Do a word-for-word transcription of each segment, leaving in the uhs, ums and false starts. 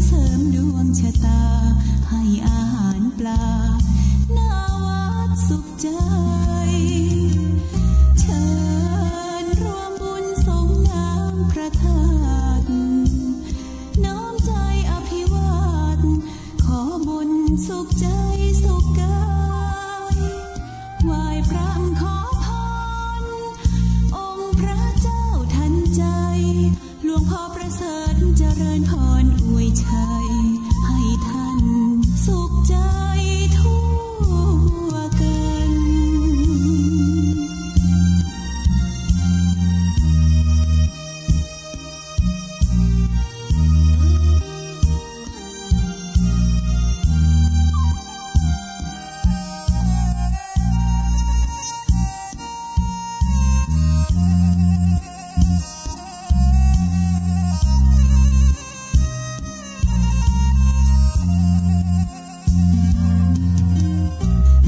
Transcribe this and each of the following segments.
เสริมดวงชะตา ให้อาหารปลา หน้าวัดสุขใจ เชิญร่วมบุญสรงน้ำพระธาตุ น้อมใจอภิวาท ขอบุญสุขใจสุขกาย ไหว้พระขอพร องค์พระเจ้าทันใจ หลวงพ่อประเสริฐเจริญพรอวยชัย ให้ท่านสุขใจทั่วกัน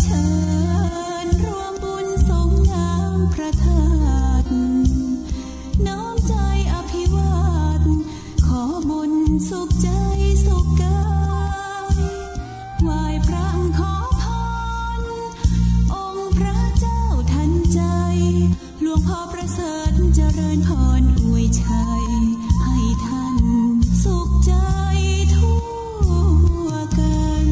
เชิญร่วมบุญสรงน้ำพระธาตุ น้อมใจอภิวาท ขอบุญสุขใจสุขกาย ไหว้พระขอพร องค์พระเจ้าทันใจ หลวงพ่อประเสริฐเจริญพรอวยชัย ให้ท่านสุขใจทั่วกัน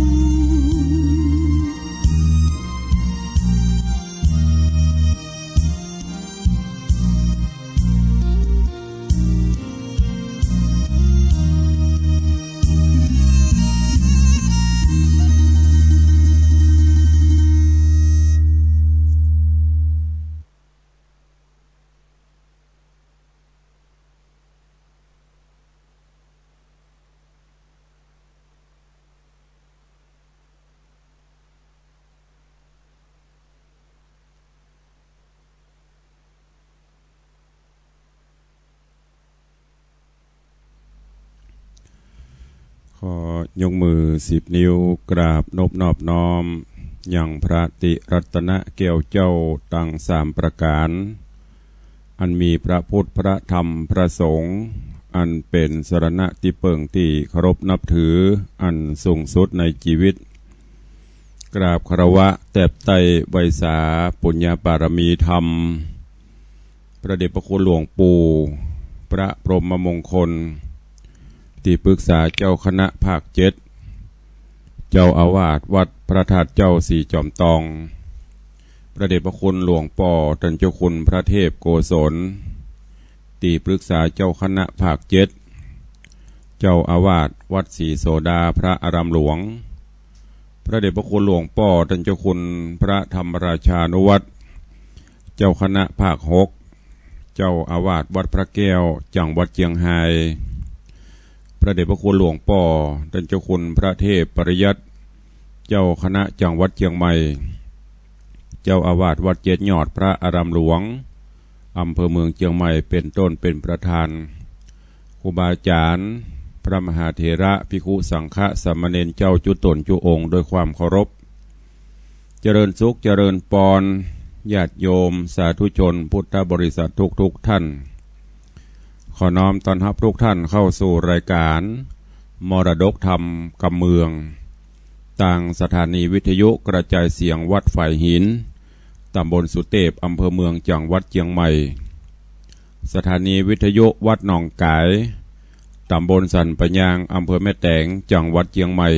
ขอยกมือสิบนิ้วกราบนบนอบน้อมยังพระติรัตนะแก้วเจ้าตังสามประก๋าน อันมีพระพุทธ พระธรรม พระสงฆ์ อันเป๋นสรณะตี้เปิงตี้เคารพนับถืออันสูงสุดในจีวิต กราบคารวะแตบไต้ไหว้สาปุญญบารมีธรรม พระเดชพระคุณหลวงปู่ พระพรหมมงคล ตี้ปรึกษาเจ้าคณะภาคเจ็ด เจ้าอาวาสวัดพระธาตุเจ้าสีจอมตอง พระเดชพระคุณหลวงป้อต้านเจ้าคุณพระเทพโกศล ตี้ปรึกษาเจ้าคณะภาคเจ็ด เจ้าอาวาสวัดศรีโสดาพระอารามหลวง พระเดชพระคุณหลวงป้อต้านเจ้าคุณพระธรรมราชานุวัฒน์ เจ้าคณะภาคหก เจ้าอาวาสวัดพระแก้ว จังหวัดเจียงฮาย พระเดชพระคุณหลวงป้อต้านเจ้าคุณพระเทพปริยัติ เจ้าคณะจังหวัดเจียงใหม่ เจ้าอาวาสวัดเจ็ดยอดพระอารามหลวง อำเภอเมืองเจียงใหม่ เป๋นต้นเป๋นประธาน ครูบาอาจ๋ารย์ พระมหาเถระ ภิกขุสังฆะ สามเณรเจ้าจุ๊ต๋นจุ๊องค์ด้วยความเคารพ เจริญสุขเจริญปอน ญาติโยมสาธุชนพุทธบริษัททุกๆ ท่าน ขอน้อมต้อนฮับทุกท่านเข้าสู่รายการมรดกธรรมกำเมือง ตางสถานีวิทยุกระจายเสียงวัดฝายหิน ต๋ำบลสุเตพ อำเภอเมือง จังหวัดเจียงใหม่ สถานีวิทยุวัดหนองก๋าย ต๋ำบลสันป่ายาง อำเภอแม่แตง จังหวัดเจียงใหม่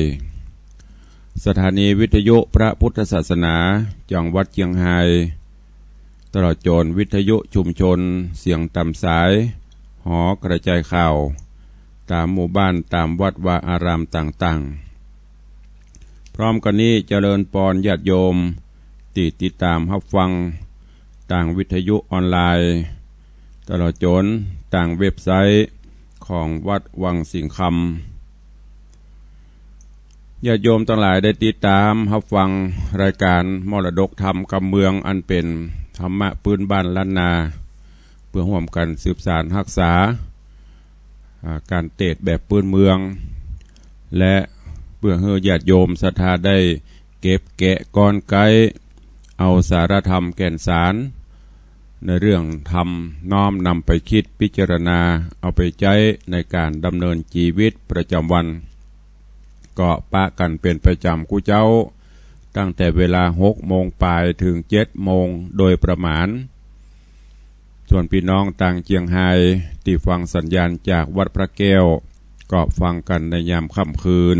สถานีวิทยุพระพุทธศาสนา จังหวัดเจียงฮาย ตลอดจ๋นวิทยุชุมชนเสียงต๋ามสาย หอกระจายข่าว ต๋ามหมู่บ้าน ต๋ามวัดวาอารามต่างๆ พร้อมกั๋นนี้เจริญปอนญาติโยม ตี้ติดต๋ามฮับฟังตางวิทยุออนไลน์ ตลอดจ๋นตางเว็บไซต์ของวัดวังสิงห์คำ ญาติโยมตังหลายได้ติดต๋ามฮับฟังรายการมรดกธรรมกำเมือง อันเป๋นธรรมะปื๊นบ้านล้านนา เปื้อฮ่วมกั๋นสืบสานฮักษา อ่า ก๋านเตสน์แบบปื๊นเมือง และเปื้อหื้อญาติโยมศรัทธาได้เก็บแกะก้อนไก๊ เอาสาระธรรมแก่นสาร ในเรื่องธรรม น้อมนำไปคิดพิจารณา เอาไปใจ๊ในก๋านดำเนินจีวิตประจ๋ำวัน ก็ปะกั๋นเป๋นประจ๋ำกู้เจ๊า ตั้งแต่เวลาหกโมงป๋ายเถิงเจ็ดโมงโดยประมาณ ส่วนปี้น้องตางเจียงฮายตี้ฟังสัญญาณจากวัดพระแก้ว ก็ฟังกั๋นในยามค่ำคืน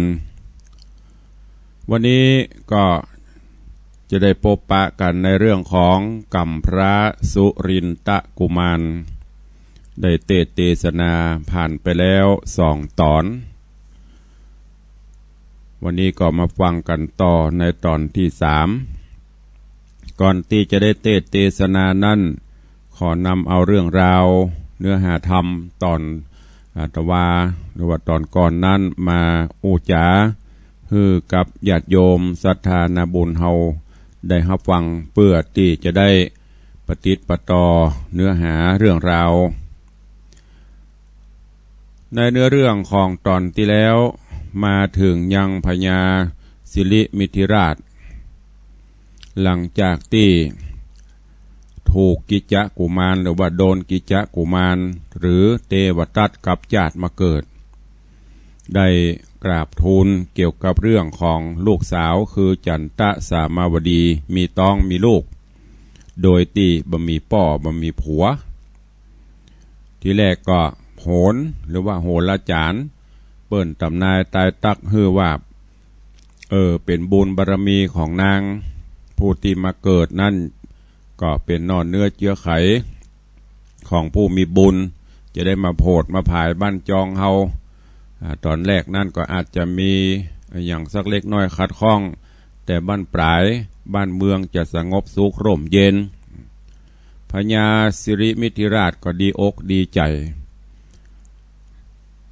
วันนี้ก็จะได้ปบปะกั๋นในเรื่องของก๋ำพร้าสุรินทกุมาร ได้เตสน์เตสนาผ่านไปแล้วสองต๋อน วันนี้ก็มาฟังกั๋นต่อในต๋อนตี้สาม ก่อนตี้จะได้เตสน์เตสนานั้น ขอนำเอาเรื่องราวเนื้อหาธรรมต๋อน อาตวา หรือว่าต๋อนก่อนนั้นมาอู้จ๋า หื้อกับญาติโยมศรัทธานาบุญเฮาได้ฮับฟัง เปื้อตี้จะได้ปะติดปะต่อเนื้อหาเรื่องราว ในเนื้อเรื่องของต๋อนตี้แล้ว มาเถิงยังพญาสิริมิถิราช หลังจากตี้ถูกกิจจกุมาร หรือว่าโดนกิจจกุมาร หรือเตวตัตต์กับจาติมาเกิด ได้กราบทูลเกี่ยวกับเรื่องของลูกสาวคือจันตะสามาวดี มีต๊องมีลูก โดยตี้บ่มีป้อบ่มีผัว ทีแรกก็โหร หรือว่าโหราจ๋ารย์ เปิ้นตำนายตายตักหื้อว่า เออ เป๋นบุญบารมีของนาง ผู้ตี้มาเกิดนั้น ก็เป๋นหน่อเนื้อเจื้อไขของผู้มีบุญ จะได้มาโผดมาผายบ้านจองเฮา อ่า ต๋อนแรกนั้นก็อาจจะมีอะหยังสักเล็กน้อยขัดข้อง แต่บั้นปลายบ้านเมืองจะสงบสุขร่มเย็น พญาสิริมิถิราชก็ดีอกดีใจ๋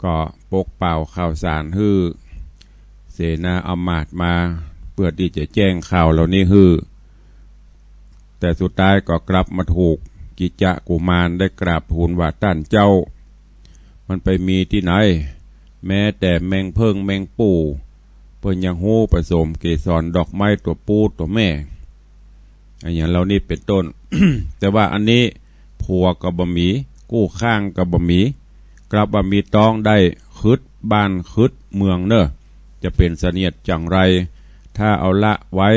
ก็ปกเป่าข่าวสารหื้อเสนาอำมาตย์มา เปื้อตี้จะแจ้งข่าวเหล่านี้หื้อ แต่สุดท้ายก็กลับมาถูกกิจจกุมารได้กราบทูลว่า ต้านเจ้า มันไปมีตี้ไหน แม้แต่แมงเผิ้งแมงปู่ เปิ้นยังฮู้ผสมเกสรดอกไม้ตั๋วปู่ตั๋วแม่ อะหยังเหล่านี้เป๋นต้น แต่ว่าอันนี้ผัวก็บ่มี กู้ข้างก็บ่มี กลับว่ามีต๊องได้ ขึดบ้านขึดเมืองเน่อ จะเป๋นเสนียดจั๋งไร ถ้าเอาละไว้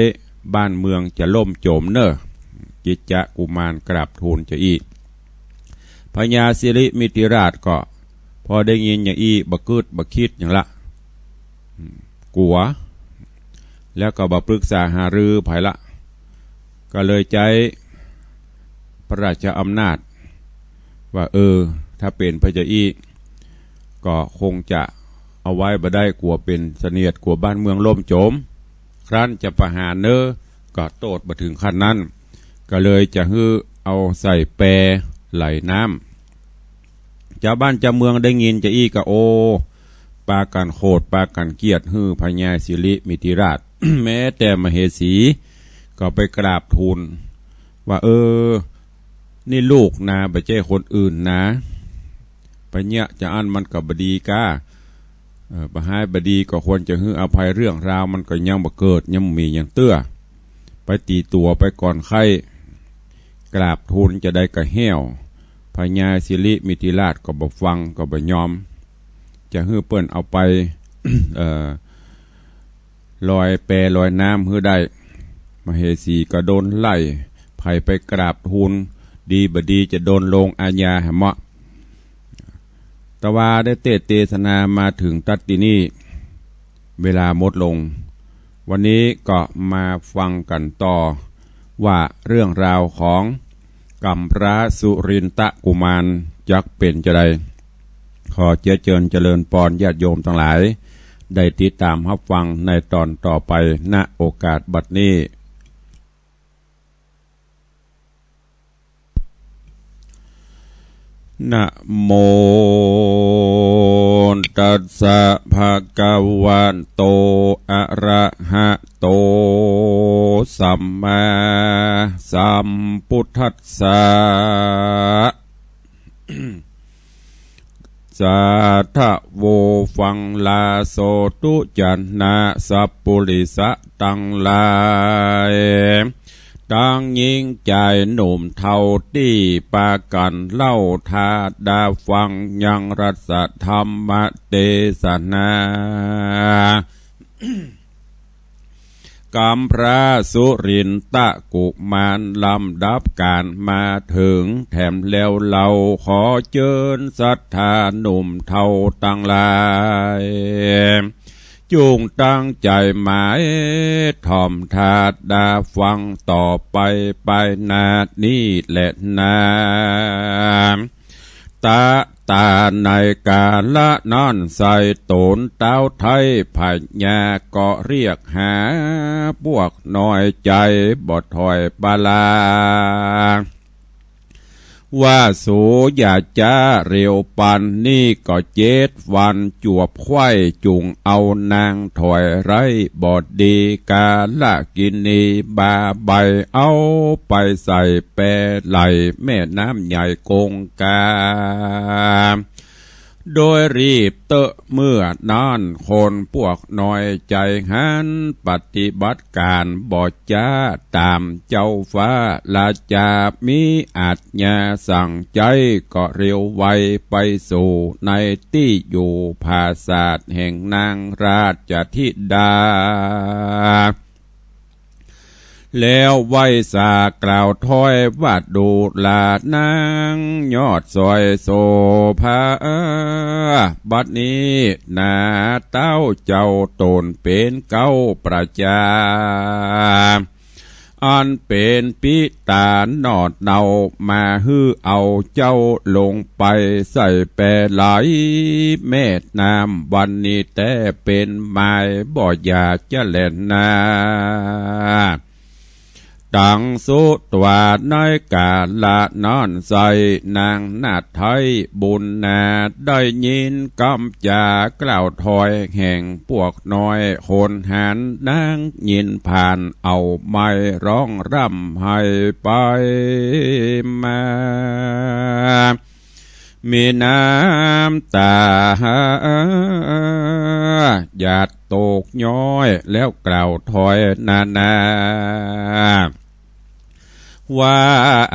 บ้านเมืองจะล่มโจมเน่อ กิจจกุมารกราบทูลจาอี้ พญาสิริมิถิราชก็ พอได้ยินอย่างอี้บ่กึ๊ดบ่คิดหยังละ อืม กั๋ว แล้วก็บ่ปรึกษาหารือใผละ ก็เลยใจ๊พระราชอำนาจว่า เออ ถ้าเป๋นไปจาอี้ ก็คงจะเอาไว้บ่ได้ กั๋วเป๋นเสนียด กั๋วบ้านเมืองล่มโจม ครั้นจะประหารเน่อ ก็โต้ษบ่เถิงขั้นนั้น ก็เลยจะหื้อเอาใส่แปไหลน้ำ จาวบ้านจาวเมืองได้ยินจาอี้ก็ โอ้ ปากั๋นโขด ปากั๋นเกลียดหื้อพญาสิริมิถิราช แม้แต่มเหสีก็ไปกราบทูลว่า เออ นี่ลูกนา บ่ใจ้คนอื่นนา ไปเยียะจาอั้นมันก็บ่ดีก้า เออ บ่ฮ้ายบ่ดีก็ควรจะหื้ออภัย เรื่องราวมันก็ยังบ่เกิด ยังบ่มีหยังเตื้อ ไปตี๋ตั๋วไปก่อนใค่ กราบทูลจาใดก็แห้ว พญาสิริมิถิราชก็บ่ฟังก็บ่ยอม จะหื้อเปิ้นเอาไป เอ่อ ลอยแปลอยน้ำหื้อได้ มเหสีก็โดนไล่ ใผไปกราบทูล ดีบ่ดีจะโดนลงอาญาแหมเมาะ ตะวาได้เตสน์เตสนามาเถิงตั๊ดตี้นี่ เวลาหมดลง วันนี้ก็มาฟังกั๋นต่อ ว่าเรื่องราวของก๋ำพร้าสุรินทกุมารจักเป๋นจาใด ขอเจียเจิญเจริญปอนญาติโยมตังหลาย ได้ติดต๋ามฮับฟังในต๋อนต่อไป ณ โอกาสบัดนี้ นะโมตัสสะ ภะคะวะโต อะระหะโต สัมมาสัมพุทธัสสะ สาธะโว ฟังลาโสตุ จะนะสัปปุริสะตังหลาย ต ตังญิงจายหนุ่มเฒ่าตี้ปากั๋นเล่า ถ้าดาฟังยังรัตธรรมเตสนา กำพระสุรินทกุมารลำดับก๋านมาเถิงแถมแล้วเล่า ขอเจิญศรัทธาหนุ่มเฒ่าตังหลาย จุ่งตั้งใจ๋หมายถ่อมถ้าดาฟังต่อไปไปหน้านี้แหละนา ตะ ต๋าในกาละนั้นไส้ ต๋นต้าวไท้พญาก็เรียกหาปวกน้อยใจ๋บ่ถอยปลา ว่าสูอย่าจ๊าเร็วปันนี้ก็เจ็ดวันจวบไขว้ จุ่งเอานางถอยไร้บ่ดี กาลกิณีบาใบเอาไปใส่แปไหลแม่น้ำใหญ่กงกา โดยรีบเต๊อะเมื่อนั้น คนปวกน้อยใจ๋หันปฏิบัติก๋านบ่จ๊าต๋ามเจ้าฟ้าราจา มีอาจญาสั่งใจ๊ก็เร็วไวไปสู่ในตี้อยู่ผาสาทแห่งนางราชธิดา แล้วไหว้สากล่าวถ้อยว่า ดูหล่านางยอดสอยโสภา บัดนี้นาต้าวเจ้าต๋นเป๋นเก๊าประจา อันเป๋นปิตาหนอดเนา มาหื้อเอาเจ้าลงไปใส่แปไหลแม่น้ำ วันนี้แต๊เป๋นหมายบ่อย่าจ๊าแลนา ตังสุตวาในกาละนั้นไส้ นางนาฏไท้บุญนา ได้ยินกำจากล่าวถ้อยแห่งปวกน้อยคนหัน นางยินผ่านเอาไม้ฮ้องร่ำไห้ไปมา มีน้ำต๋าหยาดตกย้อย แล้วกล่าวถ้อยนานา ว่า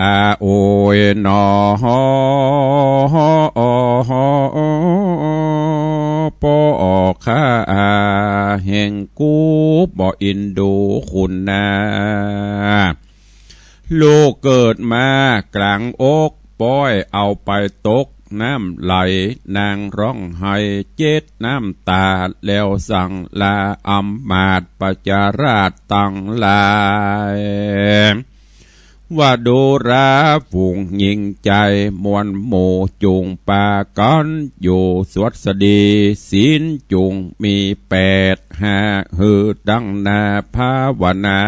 อา โอยหนอ ป้อข้าแห่งกูบ่อินดูคุณนา ลูกเกิดมากลางอก ป้อยเอาไปตกน้ำไหล นางฮ้องไห้เจ็ดน้ำต๋า แล้วสั่งลาอำมาตย์ประจาราษฎร์ตังหลาย ว่าดูราฝูงญิงจายมวลหมู่ จุ่งปากั๋นอยู่สวัสดี ศีลจุ่งมีแปด หาหื้อตั้งหน้าภาวนา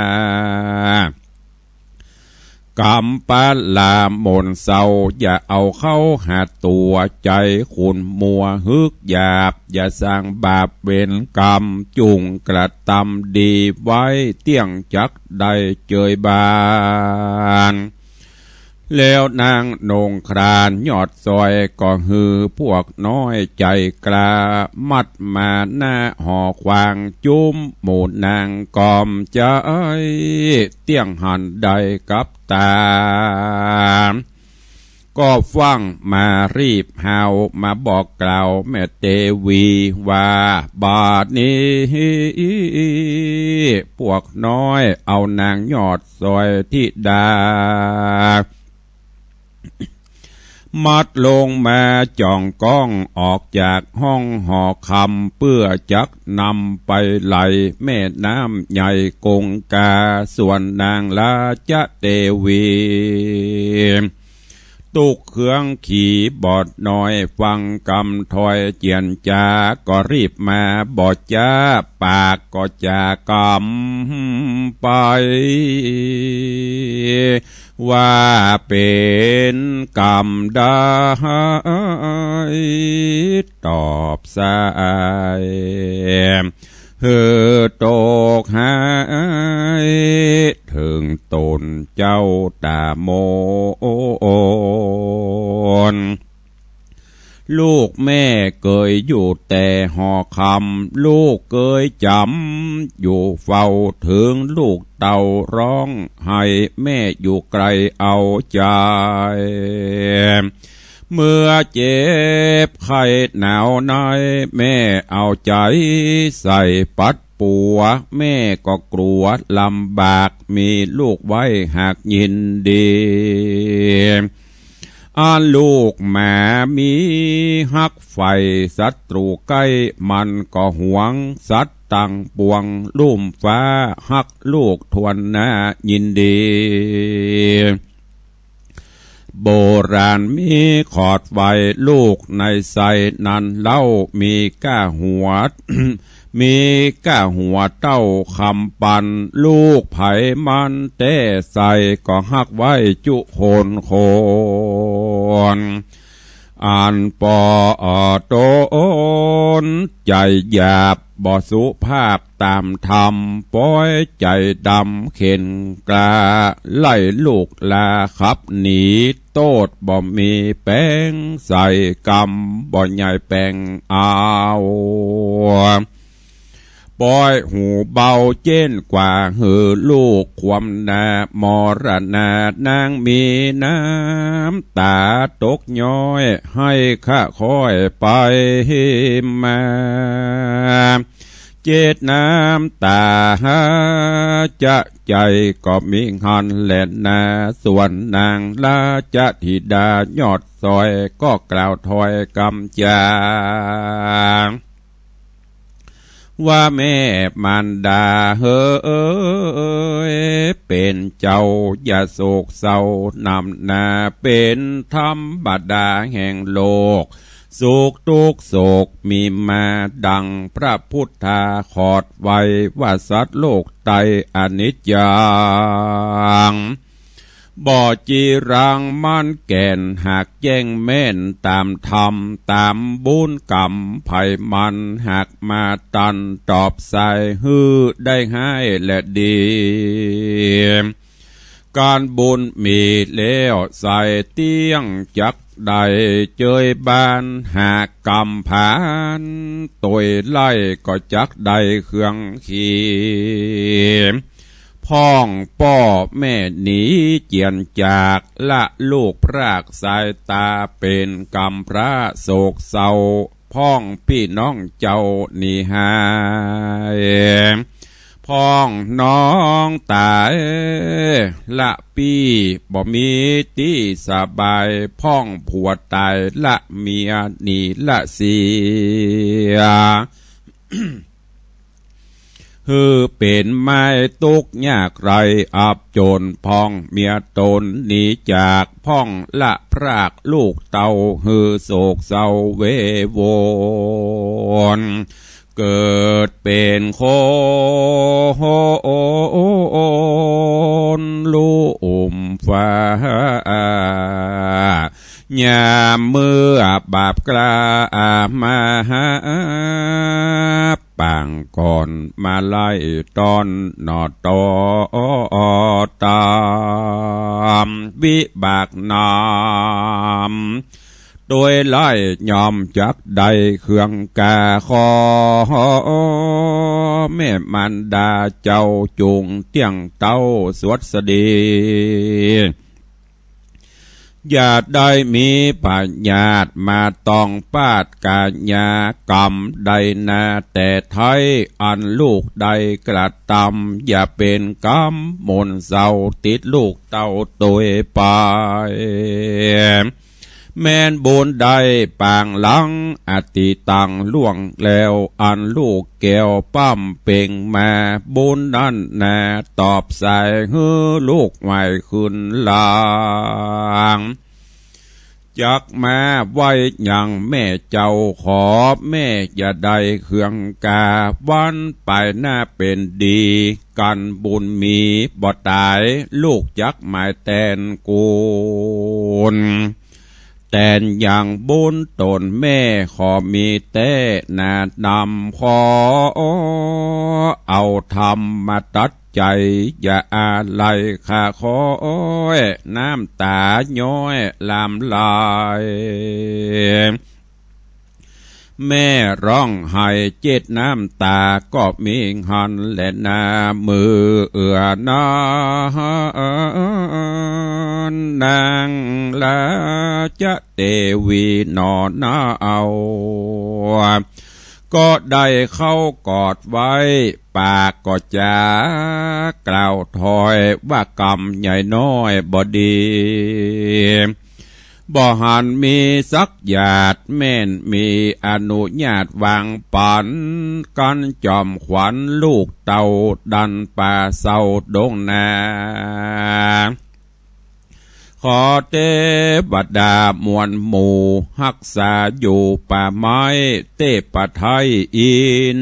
กำปะลามนเศร้า อย่าเอาเข้าหาตั๋ว ใจ๋ขุ่นมัวฮึกหยาบ อย่าสร้างบาปเวรกรรม จุ่งกระตำดีไว้ เตี้ยงจักได้เจยบาน แล้วนางนงครานยอดสอย ก็หื้อปวกน้อยใจ๋กล้า มัดมาหน้าหอขวาง จุ้มหมู่นางกอมใจ๋ เตี้ยงหันได้กับต๋า ก็ฟั่งมารีบฮาวมาบอกกล่าวแม่เตวีว่า บาดนี้ปวกน้อยเอานางยอดสอยธิดา มัดลงมาจ่องก้องออกจากห้องหอคำ เปื้อจักนำไปไหลแม่น้ำใหญ่กงกา ส่วนนางราชเตวี ตุ๊กเคืองขี่บอดน้อย ฟังกำถ้อยเจียรจา ก็รีบมาบ่จ๊า ปากก็จ๋ากำไป ว่าเป๋นกำใด ตอบสาย หื้อตกหาย เถิงต๋นเจ้าต๋ามน ลูกแม่เกยอยู่แต่หอค ำ ลูกเกยจ๋ำอยู่เฝ้า เถิงลูกเต้าฮ้องไห้ แม่อยู่ไกลเอาใจ๋ เมื่อเจ็บไข้หนาวใน แม่เอาใจ๋ใส่ปัดปั๋ว แม่ก็กั๋วลำบาก มีลูกไว้หากยินดี อันลูกหมามีฮักใฝ่ ศัตรูใก้มันก็หวง สัตว์ตังปวงลุ่มฟ้า ฮักลูกถ้วนหน้ายินดี โบราณมีขอดไว้ ลูกในไส้นั้นเล่า มีก้าหัว มีก้าหัวเต้าคำปัน ลูกใผมันแต๊ใส่ ก็ฮักไว้จุคนคน อันปอตนใจ๋หยาบ บ่สุภาพต๋ามธรรม ปอยใจ๋ดำเข็ญกล้า ไล่ลูกลาขับหนี โต้ษบ่มีแป๋งใส่ กรรมบ่ใหญ่แป๋งเอา ปอยหูเบาเจ๊นกว่า หื้อลูกความหน้า มรณะนางมีน้ำต๋าตกย้อย ให้ข้าค่อยไปมา เจ็ดน้ำต๋าหาจะใจ๋ ก็มีหั้นแลนา ส่วนนางราชธิดายอดสอย ก็กล่าวถ้อยกำจา ว่าแม่มารดาเหย เป๋นเจ้าอย่าโศกเศร้านำหน้า เป๋นธรรมดาแห่งโลก สุขตุ๊กข์โศกมีมา ดังพระพุทธาขอดไว้ ว่าสัตว์โลกไตอนิจจัง บ่จีรังมันแก่น หากแจ้งแม่นต๋ามธรรม ต๋ามบุญกรรมใผมัน หากมาตันตอบใส่ หื้อได้ฮ้ายและดี ก๋านบุญมีแล้วใส่เตี้ยงจักได้เจยบาน หากกำผานตวยไล่ ก็จักได้เครื่องขี่ พ่องป้อแม่หนีเจียนจาก ละลูกพรากสายต๋า เป๋นกำพร้าโศกเศร้า พ่องปี้น้องเจ้าหนีหาย พ่องน้องต๋ายละปี้ บ่มีตี้สบาย พ่องผัวต๋ายละเมียหนีละเสีย หื้อเป๋นไม้ตุ๊กข์ยากไร้อับจ๋น พ่องเมียต๋นหนีจาก พ่องละพรากลูกเต้า หื้อโศกเศร้าเววอน เกิดเป๋นคนลุ่มฟ้า ยามเมื่อบาปกล้ามาหา ปางก่อนมาไล่ต้อนหนอต่อต๋าม วิบากนำ ตวยไล่ย่อมจักได้เครื่องกา ขอแม่มารดาเจ้าจุ่งเตี้ยงเต้าสวัสดี อย่าได้มีพยาธิมาต้องปาดก๋ายากรรมใดนาแต่ไท้ อันลูกได้กระตำ อย่าเป๋นกรรมมนต์เศร้าติดลูกเต้าตวยไป แม่นบุญได้ปางหลังอดีตังล่วงแล้ว อันลูกแก้วป้ำเป่งมา บุญนั้นนาตอบใส่ หื้อลูกไหวขึ้นหลัง จักมาไว้ยังแม่เจ้า ขอแม่อย่าได้เครื่องกา วันไปหน้าเป๋นดี กันบุญมีบ่ต๋าย ลูกจักหมายแตนกูล แตนยังบุญต๋นแม่ ขอมีแต๊นานำ ขอเอาธรรมมาตัดใจ๋ อย่าอาลัยข้าคอย น้ำต๋าย้อยหลั่งไหล แม่ฮ้องไห้เจ็ดน้ำต๋าก็มีหั้นแลนา เมื่อเอื้อนั้นนางราชเตวีหนอนาเอา ก็ได้เข้ากอดไว้ ปากก็จ๋ากล่าวถอยว่ากำใหญ่น้อยบ่ดี บ่หันมีสักหยาด แม่นมีอนุญาตวางปั๋น กั๋นจอมขวัญลูกเต้าดันป่าเศร้าดงนา ขอเตวดามวลหมู่ฮักษาอยู่ป่าไม้ เตปะไทยอิน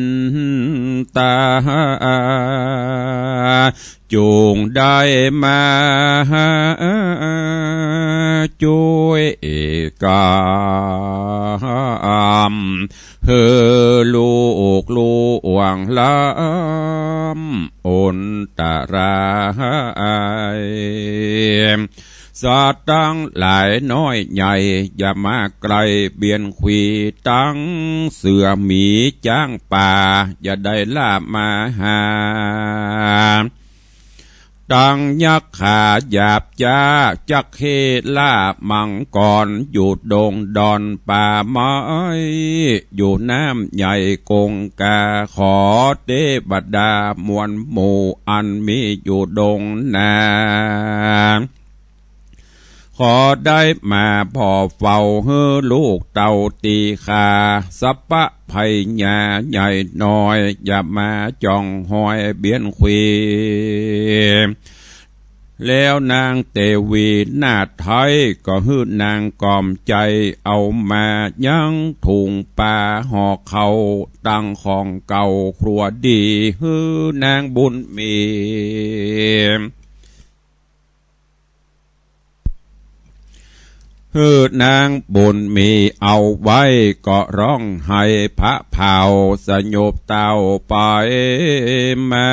ตา จุ่งได้มาจ้วยกำ หื้อลูกล่วงล้ำอันตราย สัตว์ตังหลายน้อยใหญ่ อย่ามาใก้เบียนขวี ตังเสือหมีจ๊างป่า อย่าได้ล่ามาหา ตังยักขาหยาบจ๊า จักเข้ล่ามังกร อยู่ดงดอนป่าไม้ อยู่น้ำใหญ่กงกา ขอเตวดามวลหมู่ อันมีอยู่ดงนา ขอได้มาผ่อเฝ้าหื้อลูกเต้าตี้ข้า สัพพะภัยยาใหญ่น้อย อย่ามาจ้องฮอยเบียนขวี แล้วนางเตวีนาถไทย ก็หื้อนางกล่อมใจ๋ เอามายังถุงปาห่อข้าว ตังของเก่าครัวดี หื้อนางบุญมี หื้อนางบุญมีเอาไว้ ก็ฮ้องไห้พะเผาสยบเต้าไปมา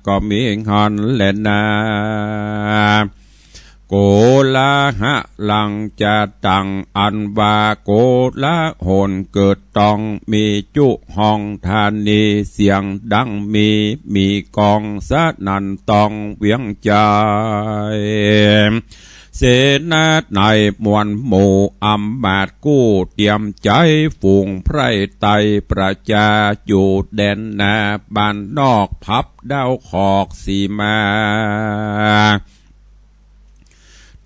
ก็มีหั้นแลนา โกลาหะลังจะตัง อันว่าโกลาหลเกิดต้อง มีจุฮ้องธานี เสียงดังมี มีก้องสนั่นต้องเวียงใจ๋ เสนาในมวลหมู่อำมาตย์กู้ เตรียมใจ๋ฝูงไพร่ไตรประจา อยู่แดนนาบ้านนอกพับดาวขอกสีมา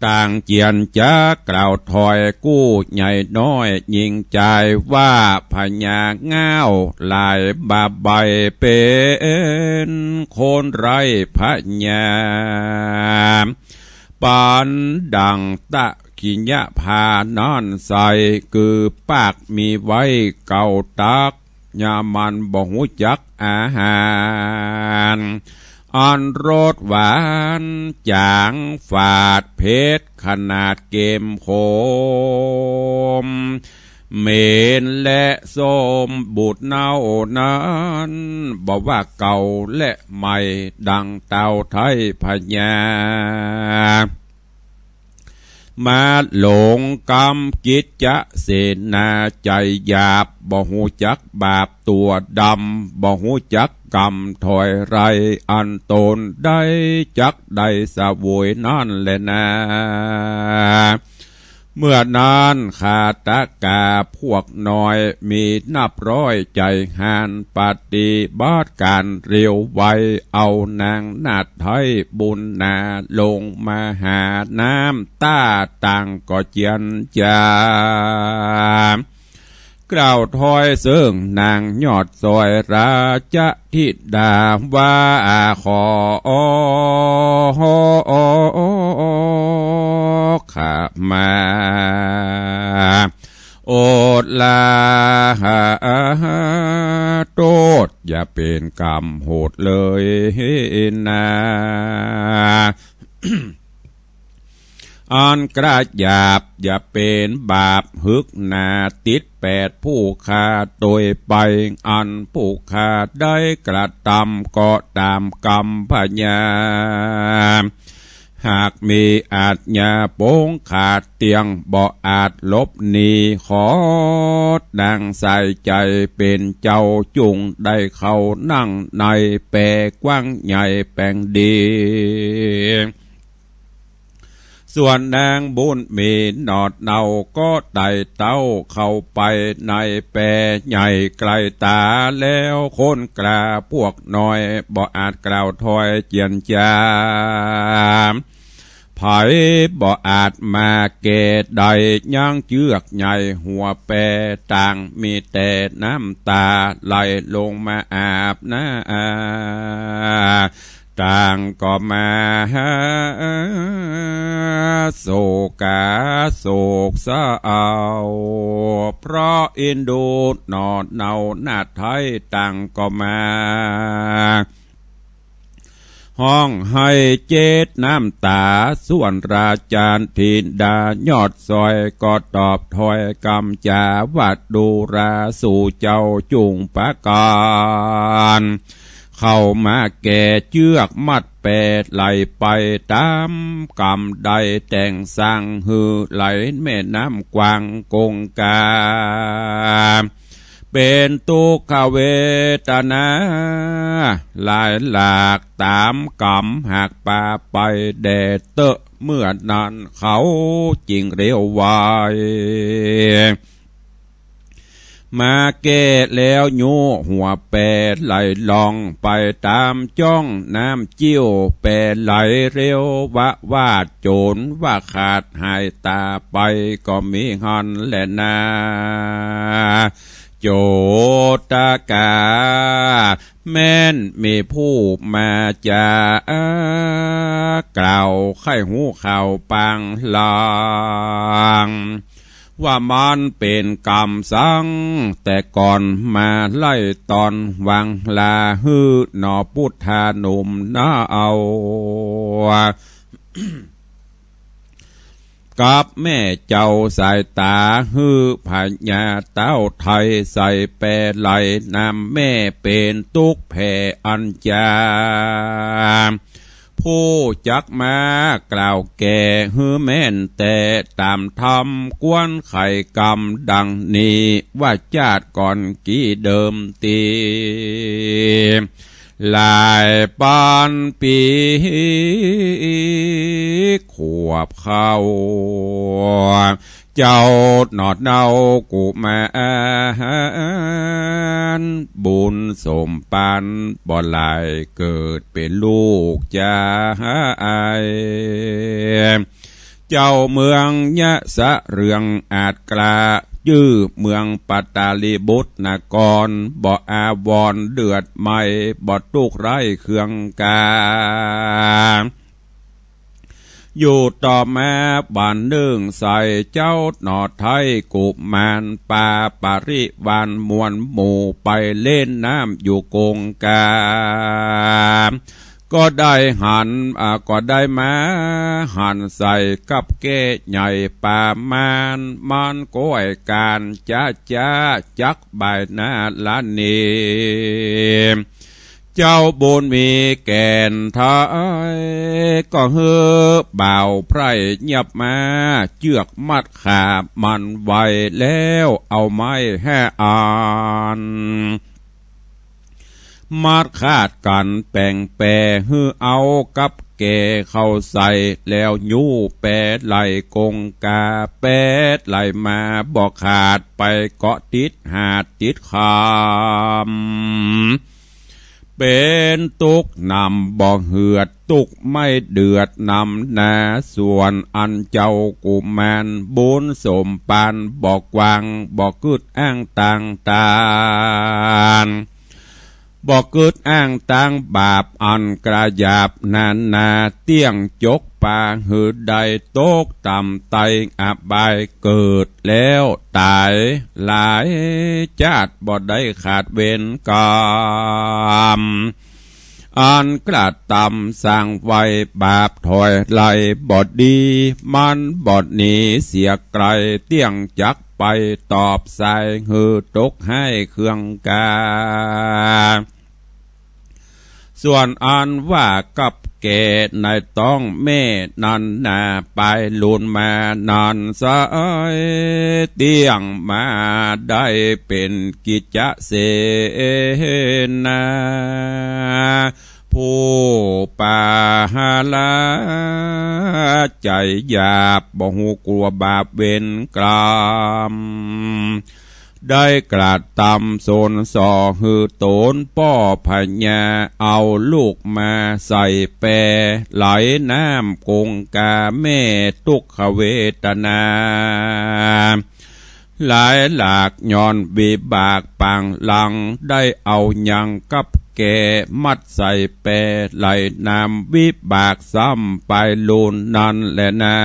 ต่างเจียรจ๋ากล่าวถอยกู้ใหญ่น้อย ญิงจายว่าพญาง่าว หลายบาใบเป๋นคนไร้พญา ปันดั่งตะขิญญะพานั้นใส่ คือปากมีไว้เก้าตัก ยามันบ่ฮู้จักอาหาร อันรสหวานจ๋างฝาดเผ็ดขนาดเข้มข้น เหม็นและส้มบูดเน่านั้น บ่ว่าเก่าและใหม่ ดังเต้าไทยพญา มาหลงกำกิจจะเสนา ใจ๋หยาบบ่ฮู้จักบาป ตั๋วดำบ่ฮู้จักกำ ถอยไรอันต๋นได้จักได้เสวยนั้นแลนา เมื่อนั้นฆาตกาพวกน้อย มีนับร้อยใจ๋หาญ ปฏิบัติก๋านเร็วไว เอานางนาถไทยบุญนา ลงมาหาน้ำต้า ต่างก็เจียรจ๋า กล่าวถอยเซิ่งนางยอดซอยราชธิดาว่า ขอขมา โอดลาโต้ษ อย่าเป๋นกรรมโหดเลยนา อันกระหยาบอย่าเป๋นบาปหึกหนา ติดแปดผู้ข้าโตยไป อันผู้ข้าได้กระตำก็ต๋ามกรรมพญา หากมีอาชญาปงขาดเตี้ยง บ่อาจหลบหนี ขอดังสายใจ๋เป๋นเจ้า จุ่งได้เข้านั่งใน แปกว้างใหญ่แป๋งดี ส่วนนางบุญมีหนอดเนา ก็ไต่เต้าเข้าไปในแปใหญ่ไกลต๋า แล้วคนกล้าพวกน้อย บ่อาจกล่าวถ้อยเจียนจา ใผบ่อาจมาแก่ได้ ยังเจื้อกใหญ่หัวแป ต่างมีแต่น้ำต๋า ไหลลงมาอาบหน้า ต่างก็มาโศกาโศกเศร้า เพราะเอ็นดูหนอเนานาไทย ต่างก็มาฮ้องไห้เจ็ดน้ำต๋า ส่วนราชาธิดายอดซอย ก็ตอบถ้อยกำจาว่า ดูราสู่เจ้าจุ่งประกา เข้ามาแก่เจื้อกมัดแป ไหลไปต๋ามกำ ได้แต่งสร้างหื้อไหลแม่น้ำกว้างกงกา เป๋นตุ๊กขเวทนาหลายหลากต๋ามกำ หากปาไปแด่เต๊อะ เมื่อนั้นเขาจึงเร็วไว มาแก่แล้วยู้หัวแปไหลล่องไปต๋ามจ้องน้ำจิ้ว แปไหลเร็ววะวาด โจรว่าขาดหายต๋าไป ก็มีหั้นแลนา โจตกา แม้นมีผู้มาจากล่าว ใค่ฮู้ข่าวปางลาง ว่ามันเป๋นกำสังแต่ก่อน มาไล่ตอนวางลา หื้อหนอปุทธาหนุ่มนาเอา กับแม่เจ้าสายต๋า หื้อพญาเต้าไทย ใส่แปไหลนำแม่ เป๋นตุ๊กข์แผ่อันจา ผู้จักมากล่าวแก่ หื้อแม่นแต่ต๋ามธรรม ควรไขกำดังนี้ ว่าจาติก่อนกี้เดิมตี้ หลายปันปี๋ขวบเข้า เจ้าหนอดเนากุมาร บุญสมปันบ่หลาย เกิดเป๋นลูกจาย เจ้าเมืองยะสะเรืองอาจกล้า จื้อเมืองปตาลีบุตรนคร บ่อาวรณ์เดือดไหม้ บ่ตุ๊กข์ไร้เคืองกา อยู่ต่อมาวันนึ่ง ใส่เจ้าหนอไทยกุมาร ปาปริวารมวลหมู่ ไปเล่นน้ำอยู่กงกา ก็ได้หัน อ่า ก็ได้มาหันใส่กับแก้ใหญ่ปาม่าน มันก้อยก๋านจ๊ะจ๊ะจักบ่ายหน้าละนี้ เจ้าบุญมีแก่นไทย ก็หื้อบ่าวไพร่เยียบมา เจื้อกมัดขามันไว้แล้วเอาไม้แห่อัน มัดขาดกั๋นแป๋งแป หื้อเอากับแก่เข้าใส่ แล้วยู้แปไหลกงกา แปไหลมาบ่ขาด ไปเกาะติดหาดติดคำ เป๋นตุ๊กข์นำบ่เหือด ตุ๊กข์ไม่เดือดนำนา ส่วนอันเจ้ากุมาร บุญสมปันบ่กว้าง บ่กึ๊ดอ้างตางตาน บ่กึ๊ดอ้างตางบาปอันกระหยาบนานา เตี้ยงจกปาหื้อได้ตกต่ำไตอบาย เกิดแล้วต๋ายหลายจาติ บ่ได้ขาดเวรกรรม อันกระตำสร้างไว้ บาปถอยไล่บ่ดี มันบ่หนีเสียไกล เตี้ยงจักไปตอบสาย หื้อตกข์ไห้เคืองกา ส่วนอันว่ากับแก แก่ในต๊องแม่นั้นนา ไปลูนมานั้นไส้ เตี้ยงมาได้เป๋นกิจเสนา ผู้ปาหาละ ใจ๋หยาบ บ่ฮู้กั๋วบาปเวรกรรม ได้กระตำสนส่อหื้อต๋นป้อพญา เอาลูกมาใส่แป ไหลน้ำกงกาแม่ทุกขเวทนา หลายหลากย้อนวิบากปางหลัง ได้เอายังกับแก่มัดใส่แป ไหลน้ำวิบากซ้ำไปลูนนั้นแลนา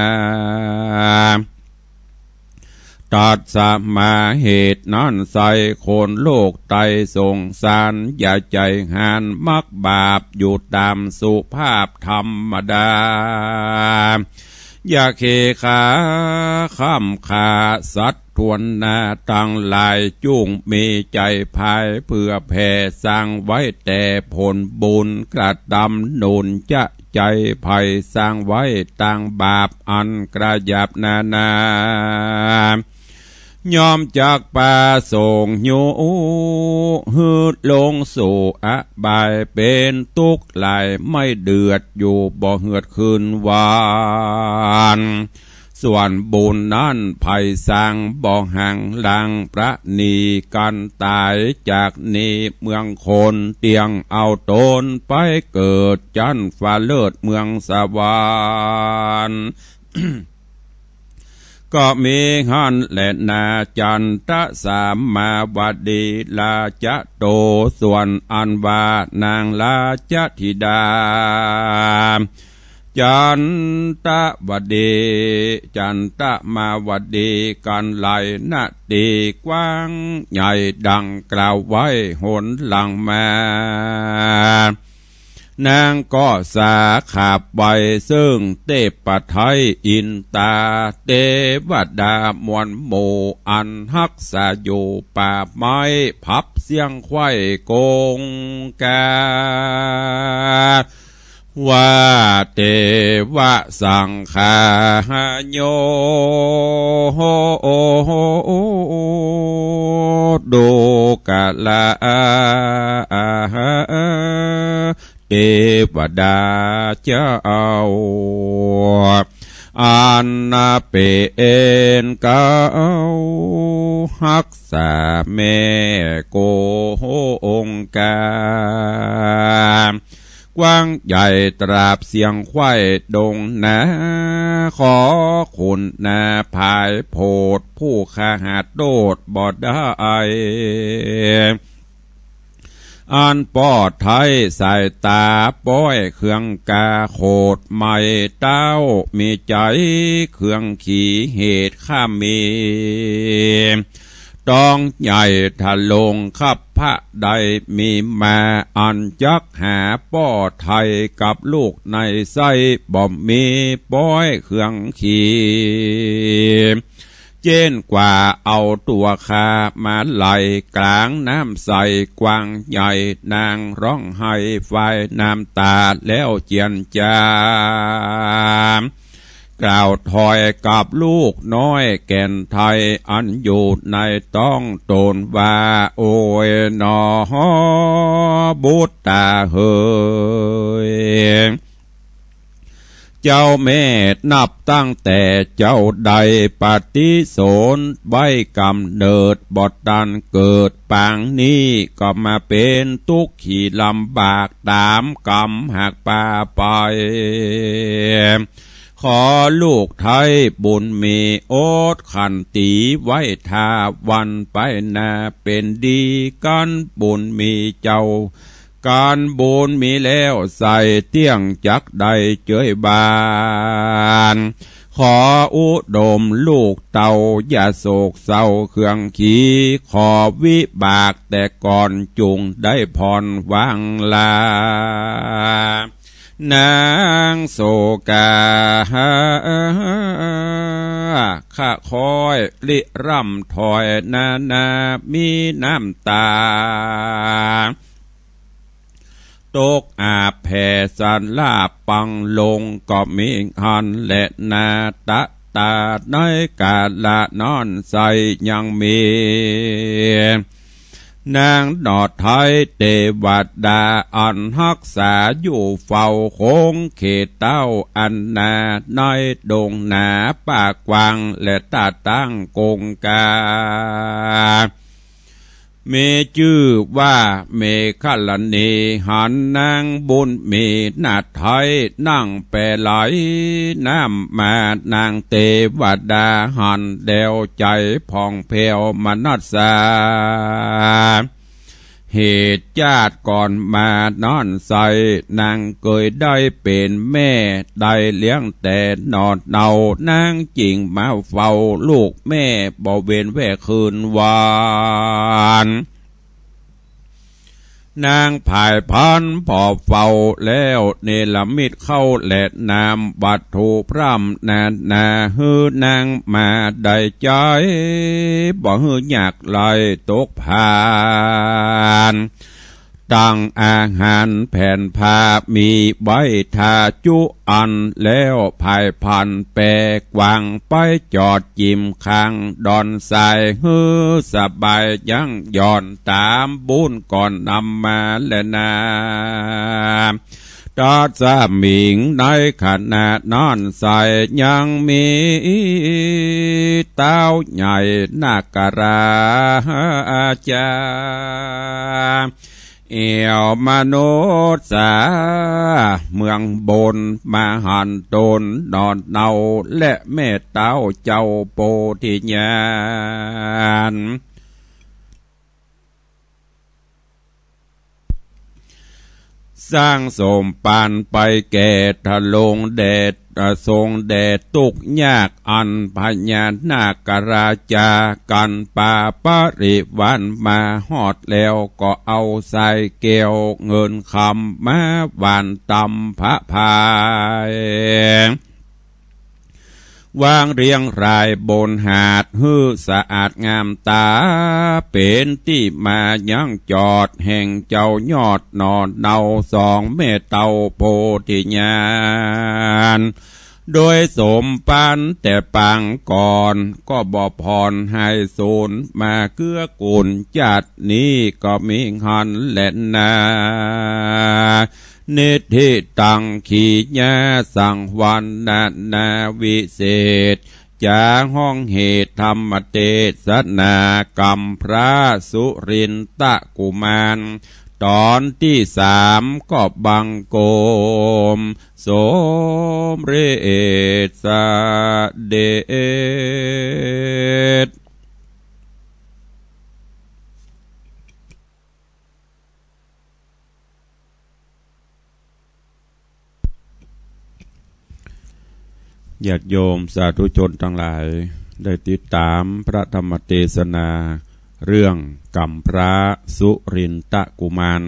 ตัดสมาเหตุนั้นไส้ คนโลกไตสงสาร อย่าใจ๋หานมักบาป อยู่ต๋ามสุภาพธรรมดา อย่าเขขาค่ำฆ่าสัตว์ถ้วนหน้าตังหลาย จุ่งมีใจ๋ผายเผื่อแผ่ สร้างไว้แต่ผลบุญกระตำหนุน จะใจ๋ใผสร้างไว้ตางบาปอันกระหยาบนานา ย่อมจักปาสงฆ์ยุหื้อลงสู่อบาย เป๋นตุ๊กข์หลายไม่เดือด อยู่บ่เฮือดคืนวัน ส่วนบุญนั้นไผสร้างบ่ห่างลาง ประณีกันต๋ายจากนี้เมืองคน เตี้ยงเอาต๋นไปเกิดจั๊นฟ้าเลิศเมืองสวรรค์ ก็มีหั้นแลนา จันตะสามาวดี ราชโต ส่วนอันว่านางราชธิดา จันตะวดี จันตะมาวดี กันไหลนาตีกว้างใหญ่ ดังกล่าวไว้หนหลังมา นางก็สาขับไปซึ่งเทพไทยอินตา เทวดามวลหมู่อันฮักษาอยู่ป่าไม้ ผับเสียงไขว้กงกา ว่าเตวะสังขาโย ดูกะละ เตวดาเจ้า อันนาเป๋นเกล้าฮักษาแม่กงกา กว้างใหญ่ตราบเสียงไขว้ดงนา ขอคุณนาผายโผด ผู้คหโทษบ่ได้ อันป้อไท้สายต๋าป้อยเครื่องกาโขดไหม้ เต้ามีใจ๋เครื่องขีเหตุข้ามี ต้องใหญ่ทะลงคับพระใดมีมา อันจักหาป้อไท้กับลูกในไส้ บ่มีป้อยเครื่องขี เจ้นกว่าเอาตั๋วข้ามาไหลกลางน้ำใสกว้างใหญ่ นางฮ้องไห้ฟายน้ำต๋าแล้วเจียนจ๋า กล่าวถอยกับลูกน้อยแก่นไทยอันอยู่ในต๊องต๋นว่า โอยหนอบุตรต๋าเหย เจ้าแม่นับตั้งแต่เจ้าได้ปฏิสนธิไว้ก๋ำเนิดบ่ตันเกิดปางนี้ ก็มาเป๋นตุ๊กข์ขีลำบากต๋ามกรรมหากปาไป ขอลูกไท้บุญมีอดขันตีไว้ถ้าวันไปหน้าเป๋นดี กันบุญมีเจ้า กันบุญมีแล้วใส่เตี้ยงจักได้เจยบาน ขออุดมลูกเต้าอย่าโศกเศร้าเครื่องขี ขอวิบากแต่ก่อนจุ่งได้ผ่อนวางลา นางโศกา ขะคอยริร่ำถอยนานามีน้ำต๋า ตกอาบแผ่สาลาปังลงก็มีหั้นแลนา ตะตาในกาละนั้นไส้ยังมี นางหนอไทยเตวดาอันฮักษาอยู่เฝ้าคงเขตเต้าอันนา ในดงหนาป่ากว้างและตาตั้งกงกา มีจื้อว่าเมขลานี หันนางบุญมีนาไทยนั่งแปไหลน้ำมา นางเตวดาหันแล้วใจ๋ผ่องแผ้วมนัสสา เหตุจาติก่อนมานั้นไส้ นางเกยได้เป๋นแม่ ได้เลี้ยงแต่หนอเนา นางจึงมาเฝ้าลูกแม่ บ่เว้นแว่คืนวัน นางผายพันผ่อเฝ้าแล้ว เนรมิตเข้าและน้ำวัตถุพร่ำนานา หื้อนางมาได้ใจ๊ บ่หื้อยากไร้ตกพาน ตั้งอาหารแผนผ้ามีไว้ทาจุอัน แล้วผายพันแปกว้างไปจอดจิมข้างดอนทราย หื้อสบายยั้งหย่อนต๋ามบุญก่อนนำมาแลนา ตาสมิงในขณะนั้นไส้ยังมี ต้าวใหญ่นาคราชา เอี่ยวมนุษย์สาเมืองบน มาหันต๋นหนอเนา และแม่เต้าเจ้าโพธิญาณ สร้างสมปันไปแก่ทรงแดด เอ่อ ทรงแดดตุ๊กข์ยาก อันพญานาคราชากันปาปริวารมาฮอดแล้ว ก็เอาสายแก้วเงินคำมาหว่านตำพระพาย วางเรียงรายบนหาด หื้อสะอาดงามต๋า เป๋นตี้มายังจอดแห่งเจ้ายอดหนอเนา สองแม่เต้าโพธิญาณ โดยสมปันแต่ปางก่อน ก็บ่ผ่อนให้สูญ มาเกื้อกูลจาตินี้ก็มีหั้นแลนา นิทธิตัง ขีญา สังวรรณนา วิเศษจา ฮ้องเหตุธรรมเตสนา กำพร้าสุรินทกุมาร ต๋อนตี้สาม ก็บังคมสมเร็จเสด็จ ญาติโยมสาธุชนตังหลาย ได้ติดต๋ามพระธรรมเตสนาเรื่องกำพร้าสุรินทกุมาร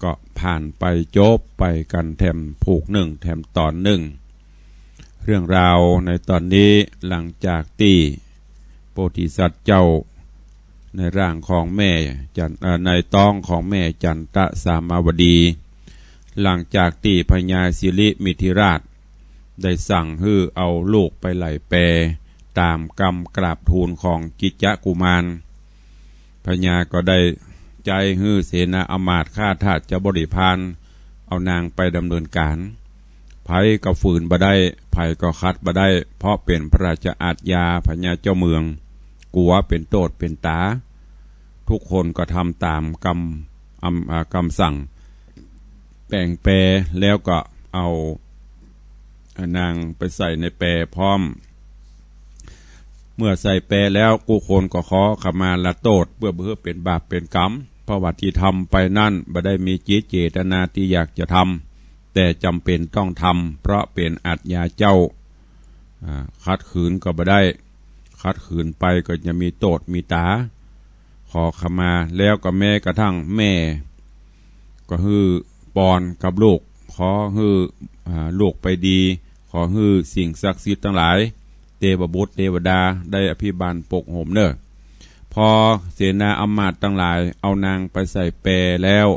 ก็ผ่านไปจบไปกั๋นแถมผูกนึ่งแถมต๋อนนึ่ง เรื่องราวในต๋อนนี้ หลังจากตี้โพธิสัตว์เจ้า ในร่างของแม่จัน เอ่อ ในต๊องของแม่จันตะสามาวดี หลังจากตี้พญาสิริมิถิราชได้สั่งหื้อเอาลูกไปไหล่แปต๋ามกำกราบทูลของกิจจกุมาร พญาก็ได้ใจ๊หื้อเสนาอำมาตย์ข้าทาสบริพารเอานางไปดำเนินก๋าน ใผก็ฝืนบ่ได้ ใผก็ขัดบ่ได้ เพราะเป๋นพระราชอาชญา พญาเจ้าเมืองกั๋วเป๋นโต้ษเป๋นต๋า ทุกคนก็ทำต๋ามกำ อำ อ่า กำสั่ง แป๋งแปแล้วก็เอานางไปใส่ในแปพร้อม เมื่อใส่แปแล้วกู้คนก็ขอขมาลาโต้ษ เปื้อบ่หื้อเป๋นบาปเป๋นกรรม เพราะว่าตี้ทำไปนั้นบ่ได้มีจิตเจตนาตี้อยากจะทำ แต่จ๋ำเป๋นต้องทำ เพราะเป๋นอาชญาเจ้า อ่า ขัดขืนก็บ่ได้ ขัดขืนไปก็จะมีโต้ษมีต๋า ขอขมา แล้วก็แม้กระทั่งแม่ ก็หื้อปอนกับลูก ขอหื้อ อ่า ลูกไปดี ขอหื้อสิ่งศักดิ์สิทธิ์ตังหลาย เตวบุตรเตวดาได้อภิบาลปกโฮมเน่อ พอเสนาอำมาตย์ตังหลายเอานางไปใส่แปแล้ว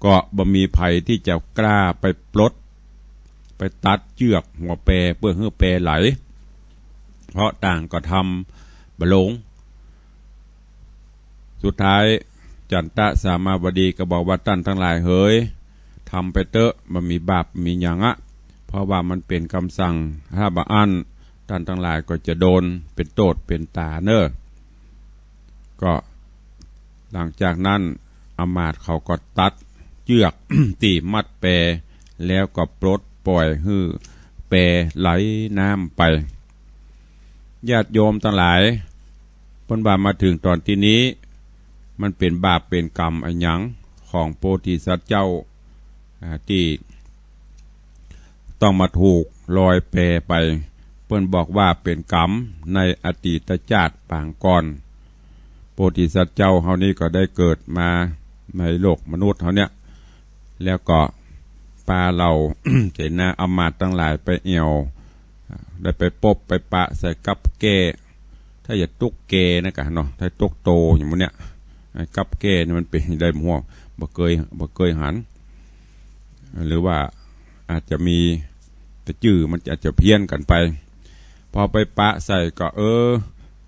ก็บ่มีใผตี้จะกล้าไปปลด ไปตัดเจื้อกหัวแปเปื้อหื้อแปไหล เพราะต่างก็ทำบ่ลง สุดท้ายจันตะสามาวดีก็บอกว่า ต้านตังหลายเหย ทำไปเต๊อะ บ่มีบาปมีหยังอะ เพราะว่ามันเป๋นกำสั่ง ถ้าบ่อั้นต้านตังหลายก็จะโดนเป๋นโต้ษเป๋นต๋าเน่อ ก็หลังจากนั้นอำมาตย์เขาก็ตัดเจื้อกตี้มัดแป แล้วก็ปลดป่อยหื้อแปไหลน้ำไป ญาติโยมตังหลาย เปิ้นว่ามาเถิงต๋อนตี้นี้ มันเป๋นบาปเป๋นกรรมอะหยังของโพธิสัตว์เจ้า อ่า ตี้ต้องมาถูกลอยแปไป เปิ้นบอกว่าเป๋นกรรมในอดีตจาติปางก่อน โพธิสัตว์เจ้าเฮานี้ก็ได้เกิดมาในโลกมนุษย์เฮาเนี่ย แล้วก็ปาเหล่า เสนาอำมาตย์ตังหลายไปแอ่ว ได้ไปปบไปปะใส่กับแก้ ถ้าจะตุ๊กแกนะกะเนาะ ถ้าตุ๊กโตอย่างหมู่เนี่ย ไอ้กับแก้นี่มันเป๋นได้บ่ฮู้ บ่เกย บ่เกยหัน หรือว่าอาจจะมี แต่จื้อมันอาจจะเพี้ยนกั๋นไป พอไปปะใส่ก็ เออ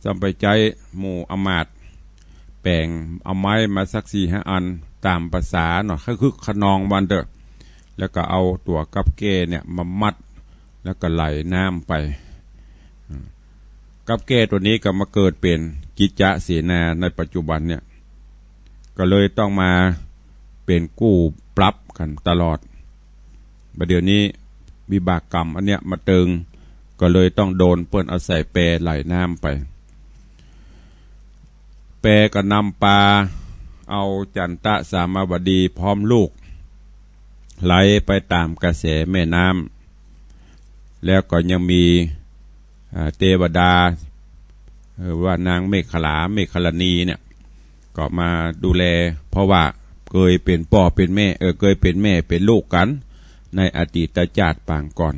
จำไปใจ๊หมู่อำมาตย์แป๋งเอาไม้มาสักสี่ห้าอัน ต๋ามภาษาเนาะ คึกคะนองว่าอั้นเต๊อะ แล้วก็เอาตั๋วกับแก้เนี่ยมามัด แล้วก็ไหลน้ำไป อืม กับแก้ตั๋วนี้ก็มาเกิดเป๋นกิจจเสนาในปัจจุบันเนี่ย ก็เลยต้องมาเป๋นกู้ปรับกั๋นตลอด บ่าเดี่ยวนี้วิบากกรรมอันเนี้ยมาเติง ก็เลยต้องโดนเปิ้นเอาใส่แปไหลน้ำไป แปก็นำปาเอาจันตะสามาวดีพร้อมลูก ไหลไปต๋ามกระแสแม่น้ำ แล้วก็ยังมี อ่า เตวดา เอ่อ ว่านางเมขลา เมขลานีเนี่ย ก็มาดูแล เพราะว่าเกยเป๋นป้อเป๋นแม่ เออ เกยเป๋นแม่เป๋นลูกกั๋น ในอดีตจาติปางก่อน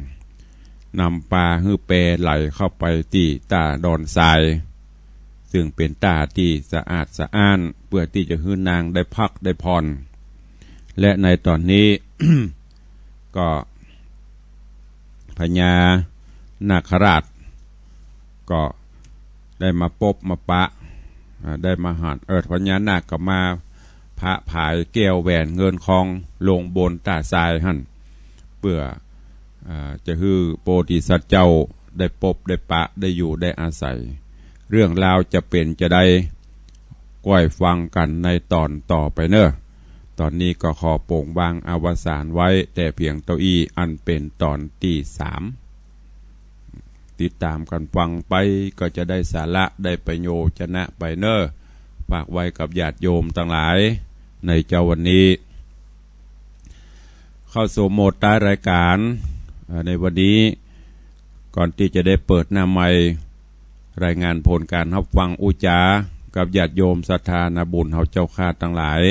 นำปาหื้อแปไหลเข้าไปตี้ต้าดอนทราย ซึ่งเป๋นต้าตี้สะอาดสะอ้าน เปื้อตี้จะหื้อนางได้พักได้ผ่อน และในต๋อนนี้ ก็ พญานาคราช ก็ได้มาปบมาปะ อ่า ได้มาหัน เออ พญานาคก็มาผะผายแก้วแหวนเงินคองลงบนต้าทรายหั้น เปื้อ อ่า จะหื้อโพธิสัตว์เจ้าได้ปบได้ปะ ได้อยู่ได้อาศัย เรื่องราวจะเป๋นจาใด ก้อยฟังกั๋นในต๋อนต่อไปเน่อ ต๋อนนี้ก็ขอโป๋งวางอวสานไว้แต่เพียงเต้าอี้ อันเป๋นต๋อนตี้สาม ติดต๋ามกั๋นฟังไปก็จะได้สาระได้ประโยชนะไปเน่อ ฝากไว้กับญาติโยมตังหลายในเจ๊าวันนี้ เข้าสู่โหมดท้ายรายก๋าน เอ่อ ในวันนี้ ก่อนตี้จะได้เปิดหน้าไมค์รายงานผลก๋านฮับฟังอู้จ๋ากับญาติโยมศรัทธานาบุญเฮาเจ้าข้าตังหลาย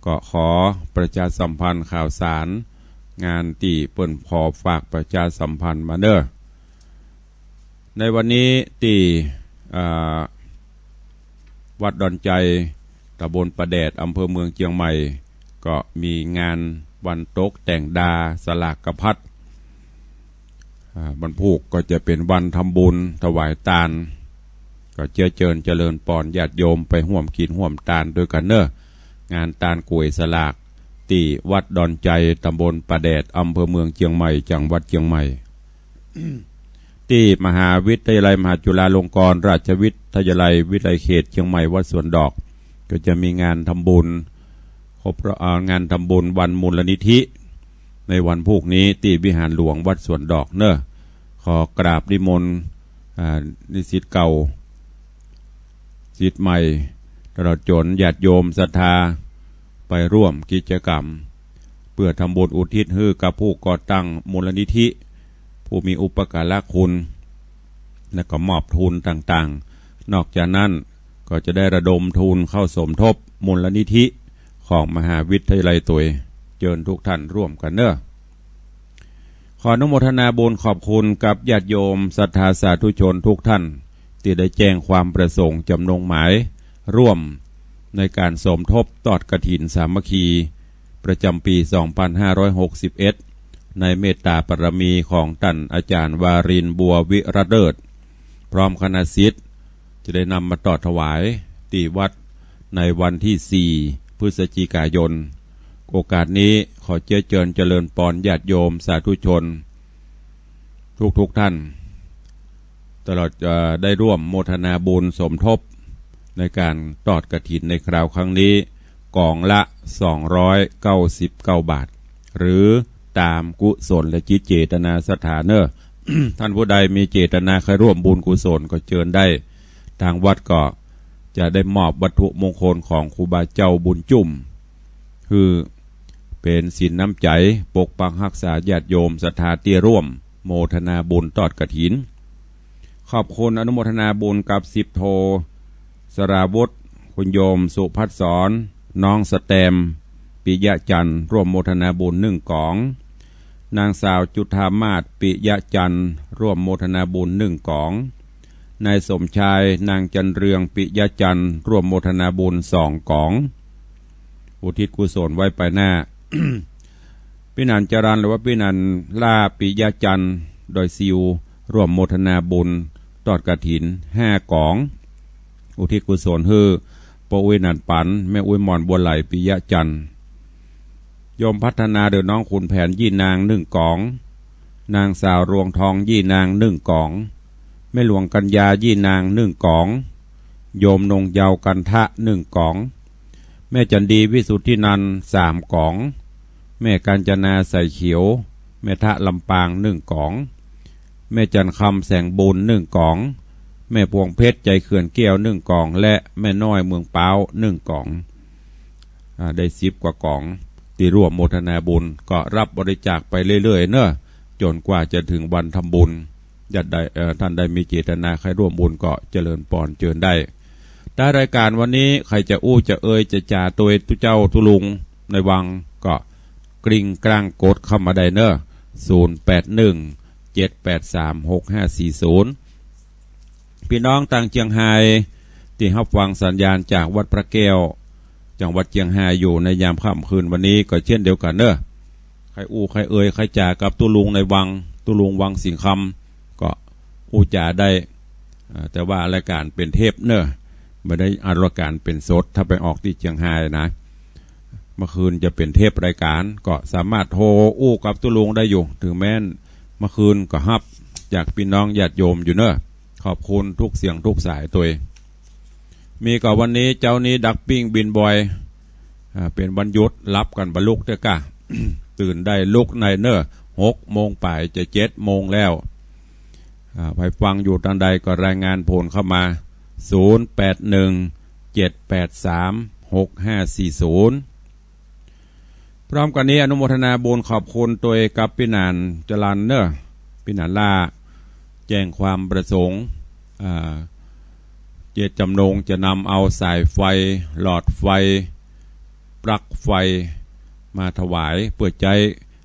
ก็ขอประชาสัมพันธ์ข่าวสารงานตี้เปิ้นขอฝากประชาสัมพันธ์มาเน่อ ในวันนี้ตี้ อ่า วัดดอนไจ ต๋ำบลป่าแดด อำเภอเมืองเจียงใหม่ ก็มีงานวันตกแต่งดาสลากพัด อ่า วันพูกก็จะเป๋นวันทำบุญถวายตาน ก็เจื้อเจิญเจริญปอนญาติโยมไปฮ่วมกิ๋นฮ่วมตานตวยกั๋นเน่อ งานตานก๋วยสลาก ตี้วัดดอนไจ ต๋ำบลป่าแดด อำเภอเมืองเจียงใหม่ จังหวัดเจียงใหม่ ตี้มหาวิทยาลัยมหาจุฬาลงกรณราชวิทยาลัยวิทยาลัยเขตเจียงใหม่วัดสวนดอก ก็จะมีงานทำบุญครบรอบ เอ่อ งานทำบุญวันมูลนิธิ ในวันพูกนี้ตี้วิหารหลวงวัดสวนดอกเน่อ ขอกราบนิมนต์ อ่า นิสิตเก่า ศิษย์ใหม่ ตลอดจ๋นญาติโยมศรัทธา ไปฮ่วมกิจก๋รรม เปื้อทำบุญอุทิศหื้อกับผู้ก่อตั้งมูลนิธิ ผู้มีอุปการะคุณ และก็มอบทุนต่างๆ นอกจากนั้นก็จะได้ระดมทุนเข้าสมทบมูลนิธิของมหาวิทยาลัยตวย เจิญทุกท่านฮ่วมกั๋นเน่อ ขออนุโมทนาบุญขอบคุณกับญาติโยมศรัทธาสาธุชนทุกท่าน ตี้ได้แจ้งความประสงค์จ๋ำนงหมายฮ่วมในก๋านสมทบตอดกฐินสามัคคี ประจ๋ำปี๋ สองปันห้าร้อยหกสิบเอ็ด ในเมตต๋าบารมีของต้านอาจ๋ารย์วารินทร์ บัววิรัตน์เลิศ พร้อมคณะศิษย์ จะได้นำมาตอดถวายตี้วัดในวันตี้สี่ พฤศจิกายน โอกาสนี้ขอเจียเจิญเจริญปอนญาติโยมสาธุชนทุกๆ ท่าน ตลอด เอ่อ ได้ร่วมโมทนาบุญสมทบในก๋านตอดกฐินในคราวครั้งนี้ ก๋องละ สองร้อยเก้าสิบเก้าบาท หรือต๋ามกุศลและจิตเจตนาศรัทธาเน่อ ท่านผู้ใดมีเจตนาใค่ร่วมบุญกุศลก็เจิญได้ ตางวัดก็จะได้มอบวัตถุมงคลของครูบาเจ้าบุญจุ่ม หื้อเป๋นศีลน้ำใจ๋ ปกปักฮักษาญาติโยมศรัทธาตี้ร่วมโมทนาบุญตอดกฐิน ขอบคุณอนุโมทนาบุญกับสิบโท สราวุธ คุณโยมสุภัสสร น้องสแตมป์ ปิยะจันทร์ ร่วมโมทนาบุญหนึ่งก๋อง นางสาวจุฑามาศ ปิยะจันทร์ ร่วมโมทนาบุญหนึ่งก๋อง นายสมชาย นางจันเรือง ปิยะจันทร์ ร่วมโมทนาบุญสองก๋อง อุทิศกุศลไว้ไปหน้า ปี้หนานจรัญ หรือว่าปี้หนานล่า ปิยะจันทร์ ดอยซิว ร่วมโมทนาบุญตอดกฐินห้าก๋อง อุทิศกุศลหื้อป้ออุ๊ยหนานปัน แม่อุ๊ยหม่อน บัวไหล ปิยะจันทร์ โยมพัฒนา หรือน้องขุนแผน ยี่นาง หนึ่งก๋อง นางสาวรวงทอง ยี่นาง หนึ่งก๋อง แม่หลวงกัญญา ยี่นาง หนึ่งก๋อง โยมนงเยาว์ กันทะ หนึ่งก๋อง แม่จันดี วิสุทธินันท์ สามก๋อง แม่กาญจนา ใสเขียว แม่ทะ ลำปาง หนึ่งก๋อง แม่จันคำ แสงบุญ หนึ่งก๋อง แม่พวงเพชร ใจเขื่อนแก้ว หนึ่งก๋อง และแม่น้อย เมืองป๊าว หนึ่งก๋อง อ่า ได้สิบกว่าก๋อง ตี้ร่วมโมทนาบุญ ก็รับบริจาคไปเรื่อยๆ เน่อ จ๋นกว่าจะเถิงวันทำบุญ ญาติใด เอ่อ ต้านใดมีเจตนาใค่ร่วมบุญก็เจริญปอนเจิญได้ ท้ายรายก๋านวันนี้ ใผจะอู้จะเอยจะจ๋าตวยตุ๊เจ้าตุ๊ลุงในวัง ก็กริ่งกร้างกดเข้ามาได้เน่อ ศูนย์แปดหนึ่ง เจ็ดแปดสาม หกห้าสี่ศูนย์ ปี้น้องตางเจียงฮาย ตี้ฮับฟังสัญญาณจากวัดพระแก้ว จังหวัดเจียงฮายอยู่ในยามค่ำคืนวันนี้ก็เช่นเดียวกั๋นเน่อ ใผอู้ใผเอยใผจ๋ากับตุ๊ลุงในวัง ตุ๊ลุงวังสิงห์คำ ก็อู้จ๋าได้ อ่า แต่ว่ารายก๋านเป๋นเทปเน่อ บ่ได้อัดรายก๋านเป๋นสด ถ้าไปออกตี้เจียงฮายนะ เมื่อคืนจะเป๋นเทปรายก๋าน ก็สามารถโทรอู้กับตุ๊ลุงได้อยู่ เถิงแม้นเมื่อคืนก็ฮับจากปี้น้องญาติโยมอยู่เน่อ ขอบคุณทุกเสียงทุกสายตวย มีก็วันนี้เจ๊านี้ดักปิ้งบินบ่อย อ่า เป๋นวันหยุด หลับกั๋นบ่ลุกเตื้อกะ ตื่นได้ลุกในเน่อ หกโมงป๋ายจะเจ็ดโมงแล้ว อ่า ใผฟังอยู่ตางใดก็รายงานผลเข้ามา ศูนย์แปดหนึ่ง เจ็ดแปดสาม หกห้าสี่ศูนย์ พร้อมกั๋นนี้อนุโมทนาบุญขอบคุณตวยกับปี้หนานจรัญเน่อ ปี้หนานล่า แจ้งความประสงค์ อ่า เจตจำนงจะนำเอาสายไฟ หลอดไฟ ปลั๊กไฟ มาถวายเปื้อใจ๊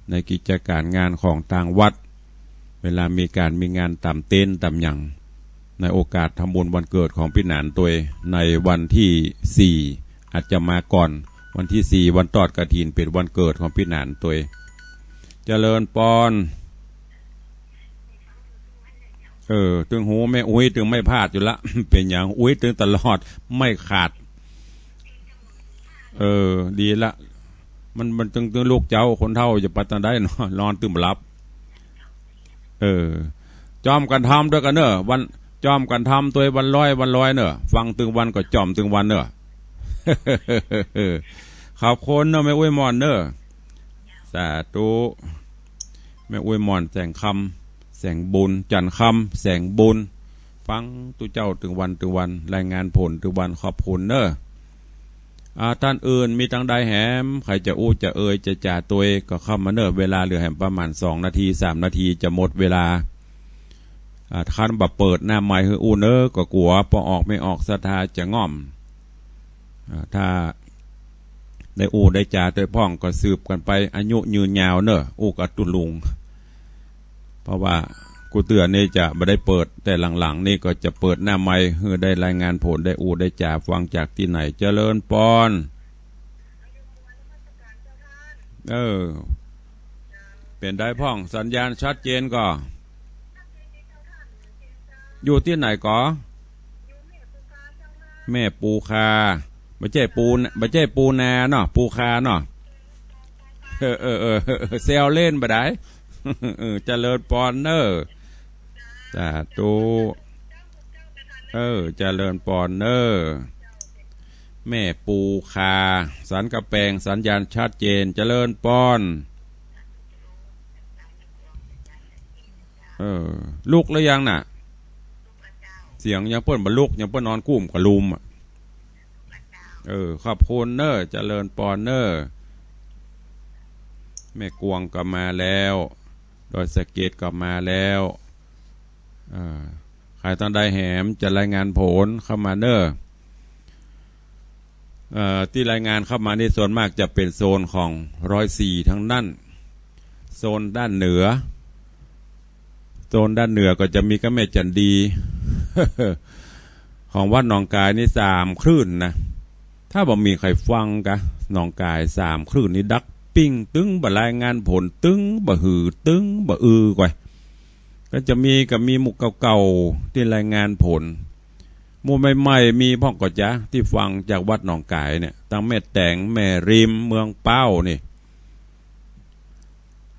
ในกิจก๋ารงานของตางวัด เวลามีก๋านมีงานต๋ามเต็นท์ต๋ามหยัง ในโอกาสทำบุญวันเกิดของปี้หนานตวยในวันตี้สี่ อาจจะมาก่อนวันตี้สี่ วันตอดกฐินเป๋นวันเกิดของปี้หนานตวย เจริญปอน เออ ตึงหูแม่อุ๊ยตึงไม่พลาดอยู่ละ เป๋นหยังอุ๊ยตึงตลอด ไม่ขาด เออ ดีละ มัน มันตึง ตึงลูกเจ๊าคนเฒ่าจะไปตางใดเนาะ นอนตึงบ่หลับ เออ จ้อมกั๋นทำตวยกั๋นเน่อ วัน จ้อมกั๋นทำตวยวันร้อยวันร้อยเน่อ ฟังตึงวันก็จ้อมตึงวันเน่อ ขอบคุณเน่อแม่อุ๊ยหม่อนเน่อ สาธุ แม่อุ๊ยหม่อน แสงคำ แสงบุญ จันทร์คำ แสงบุญ ฟังตุ๊เจ้าตึงวันตึงวัน รายงานผลตึงวัน ขอบคุณเน่อ อ่า ต้านอื่นมีตางใดแหม ใผจะอู้จะเอยจะจ๋าตวยก็เข้ามาเน่อ เวลาเหลือแหมประมาณสองนาที สามนาทีจะหมดเวลา อ่า คันบ่เปิดหน้าไมค์หื้ออู้เน่อ ก็กั๋วปอออกไม่ออกศรัทธาจะง่อม อ่า ถ้าได้อู้ได้จ๋าตวยพ่องก็สืบกั๋นไป อายุยืนยาวเน่อ อู้กับตุ๊ลุง เพราะว่ากู้เตื้อนี่จะบ่ได้เปิด แต่หลังๆ นี่ก็จะเปิดหน้าไมค์หื้อได้รายงานผล ได้อู้ได้จ๋า ฟังจากตี้ไหน เจริญปอน เออ เป๋นใดพ่อง สัญญาณชัดเจนก่อ อยู่ตี้ไหนก่อ แม่ปูคา บ่ใจ้ปูน- บ่ใจ้ปูนาเนาะ ปูคาเนาะ เออ เออ เออ เออ แซวเล่นบ่ได้ เออ เจริญปอนเน่อ สาธุ เออ เจริญปอนเน่อ แม่ปูคา สันกำแปง สัญญาณชัดเจน เจริญปอน เออ ลุกแล้วยังน่ะ เสียงยังเปิ้นบ่ลุก ยังเปิ้นนอนกุ้มกับลุมอ่ะ เออ ขอบคุณเน่อ เจริญปอนเน่อ แม่กวงก็มาแล้ว ดอยสะเก็ดก็มาแล้ว เออ ใผตังใดแหมจะรายงานผลเข้ามาเน่อ เอ่อ ตี้รายงานเข้ามานี่ส่วนมากจะเป๋นโซนของร้อยสี่ทั้งนั้น โซนด้านเหนือ โซนด้านเหนือก็จะมีก้าแม่จันดี ของวัดหนองก๋ายนี่สามคลื่นนะ ถ้าบ่มีใผฟังกะ หนองก๋ายสามคลื่นนี่ดักปิ้ง ตึงบ่รายงานผล ตึงบ่หือ ตึงบ่อือก่อย ก็จะมี ก็มีหมู่เก่าๆ ตี้รายงานผล หมู่ใหม่ๆ มีพ่องก็จะ ตี้ฟังจากวัดหนองก๋ายเนี่ย ตังแม่แต๋ง แม่ริม เมืองเป๊านี่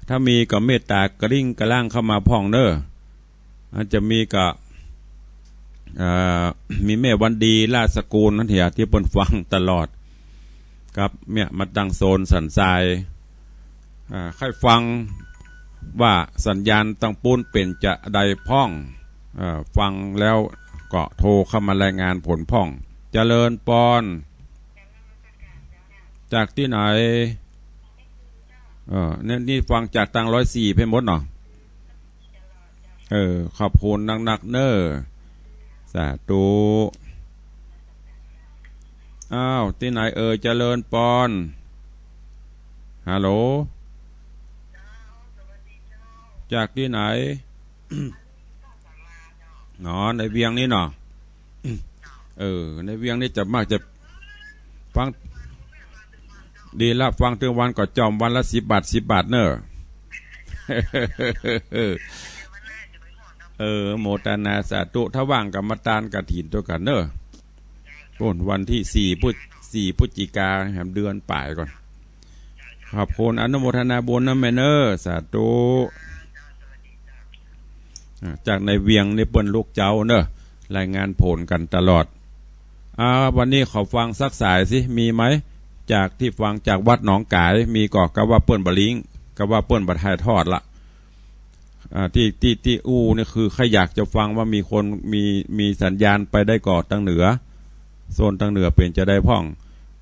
ถ้ามีก็เมตตากริ่งกริ่งเข้ามาพ่องเน่อ อาจจะมีก็ เอ่อ มีแม่วันดี ราชสกุลนั่นเหีย ตี้เปิ้นฟังตลอด ครับ เนี่ย มาตั้งโซนสันทราย อ่า ใผฟังว่าสัญญาณตังปู๊นเป๋นจะใดพ่อง เอ่อ ฟังแล้วก็โทรเข้ามารายงานผลพ่อง เจริญปอน จากตี้ไหน เออ นี่ นี่ฟังจากตังร้อยสี่ไปหมดเนาะ เออ ขอบคุณนักๆ เน่อ สาธุ อ้าว ตี้ไหนเอ่ย เจริญปอน ฮัลโหล จากตี้ไหน อ๋อ ในเวียงนี่เนาะ เออ ในเวียงนี่จะมากจะฟัง ดีละ ฟังตึงวันก็จ่อมวันละสิบบาท สิบบาทเน่อ เออ โมทนาสาธุ ถ้าว่างก็มาตานกฐินตวยกั๋นเน่อ ปู๊นวันตี้สี่พฤศ- สี่พฤศจิกา แหมเดือนป๋ายก่อน ขอบคุณ อนุโมทนาบุญนะแม่เน่อ สาธุ อ่า จากในเวียงนี่เปิ้นลุกเจ๊าเน่อ รายงานผลกั๋นตลอด อ่า วันนี้ขอฟังสักสายสิ มีไหม จากตี้ฟังจากวัดหนองก๋าย มีก่อ กาว่าเปิ้นบ่ลิงก์ กาว่าเปิ้นบ่ถ่ายทอดละ อ่า ตี้ ตี้ ตี้อู้นี่คือใผอยากจะฟังว่ามีคน มี มีสัญญาณไปได้ก่อตังเหนือ โซนตังเหนือเป๋นจะใดพ่อง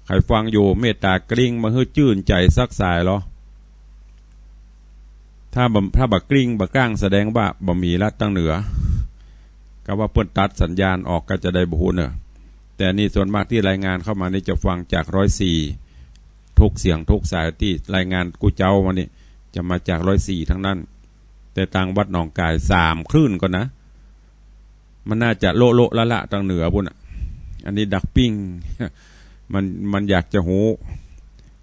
ใผฟังอยู่เมตตากริ่งมาหื้อจื้นใจ๋สักสายลอ ถ้าบ่ ถ้าบ่กริ่งบ่กร้างแสดงว่าบ่มีละตังเหนือ กาว่าเปิ้นตัดสัญญาณออกก็จะใดบ่ฮู้เน่อ แต่นี่ส่วนมากตี้รายงานเข้ามานี่จะฟังจากร้อยสี่ ทุกเสียงทุกสายตี้รายงานกู้เจ๊ามานี่จะมาจากร้อยสี่ทั้งนั้น แต่ตังวัดหนองก๋ายสามคลื่นก่อนนะ มันน่าจะโละโละละละตังเหนือปู๊นน่ะ อันนี้ดักปิ้ง มัน มันอยากจะฮู้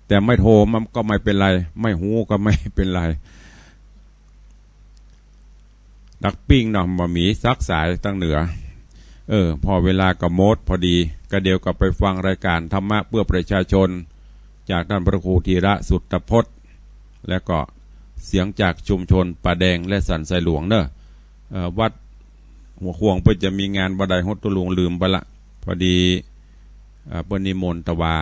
แต่ไม่โทรมันก็ไม่เป๋นไร ไม่ฮู้ก็ไม่เป๋นไร ดักปิ้งเนาะ บ่มีสักสายตังเหนือ เออ พอเวลาก็หมดพอดี ก็เดี๋ยวก็ไปฟังรายการธรรมะเพื่อประชาชน จากต้านพระครูธีระสุตตพจน์ และก็เสียงจากชุมชนป่าแดงและสันทรายหลวงเน่อ เอ่อ วัดหัวข่วงเปิ้นจะมีงานบ่าใด ฮดตุ๊ลุงลืมไปละ พอดี เอ่อ เปิ้นนิมนต์ตะวา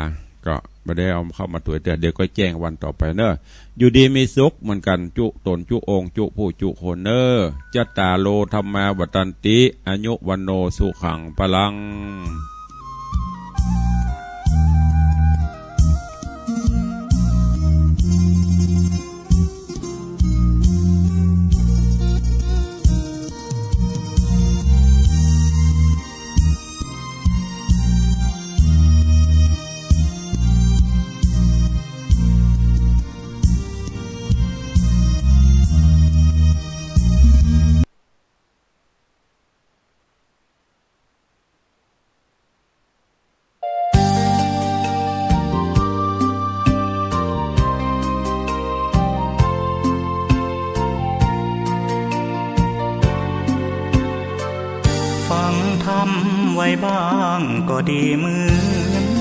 ก็บ่ได้เอาเข้ามาตวยเตื้อ เดี๋ยวก็แจ้งวันต่อไปเน่อ อยู่ดีมีสุขเหมือนกั๋น จุต๋นจุองค์ จุผู้จุคนเน่อ จัตตาโล ธัมมา วัฑฒันติ อายุ วัณโณ สุขัง พลัง ทำไว้บ้างก็ดีเหมือน